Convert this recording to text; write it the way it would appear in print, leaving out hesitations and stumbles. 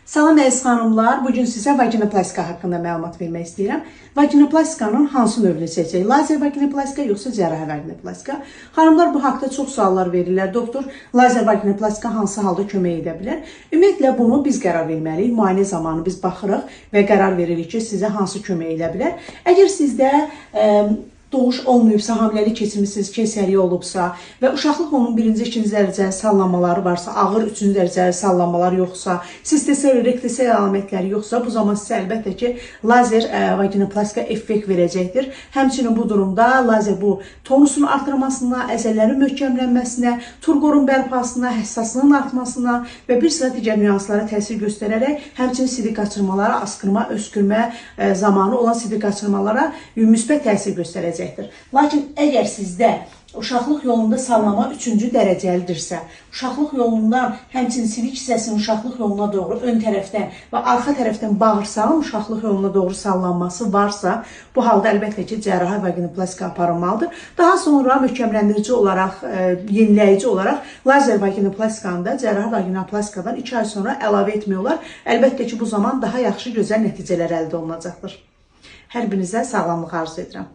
Salam əziz xanımlar, bu gün sizə vaginoplastika haqqında məlumat vermək istəyirəm. Vaginoplastikanın hansı növünü seçək? Lazer vaginoplastika yoxsa cərrahi vaginoplastika? Xanımlar bu haqda çox suallar verirlər. Doktor, lazer vaginoplastika hansı halda kömək edə bilər? Ümumiyyətlə bunu biz qərar verməliyik. Müayinə zamanı biz baxırıq və qərar veririk ki, sizə hansı kömək edə bilər. Əgər sizdə doğuş olmayıbsa, hamiləlik keçirmisiniz, keysəriyyə olubsa və uşaqlıq onun birinci, ikinci dərəcəli sallanmaları varsa, ağır üçüncü dərəcəli sallanmalar yoxsa, sistesel, rektosel əlamətləri yoxsa, bu zaman sizə əlbəttə ki, lazer vaginoplastika effekt verəcəkdir. Həmçinin bu durumda lazer bu tonusun artırmasına, əzələlərin möhkəmlənməsinə, turqorun bərpasına, həssaslığın artmasına və bir sıra digər nüanslara təsir göstərərək həmçinin sidik qaçırmalara, askırma, öskürmə zamanı olan sidik qaçırmalara müsbət təsir göstərəcəkdir. Lakin əgər sizdə uşaqlıq yolunda sallama 3-cü dərəcəlidirsə, uşaqlıq yolundan həmçinin sidik hissəsinin uşaqlıq yoluna doğru ön tərəfdən və arxa tərəfdən bağırsağın uşaqlıq yoluna doğru sallanması varsa, bu halda əlbəttə ki, cərrahi vaginoplastika aparılmalıdır. Daha sonra möhkəmləndirici olaraq, yeniləyici olaraq lazer vaginoplastikanı da cərrahi vaginoplastikadan 2 ay sonra əlavə etmək olar. Əlbəttə ki, bu zaman daha yaxşı, gözəl nəticələr əldə olunacaqdır. Hər birinizə sağlamlıq arzu edirəm.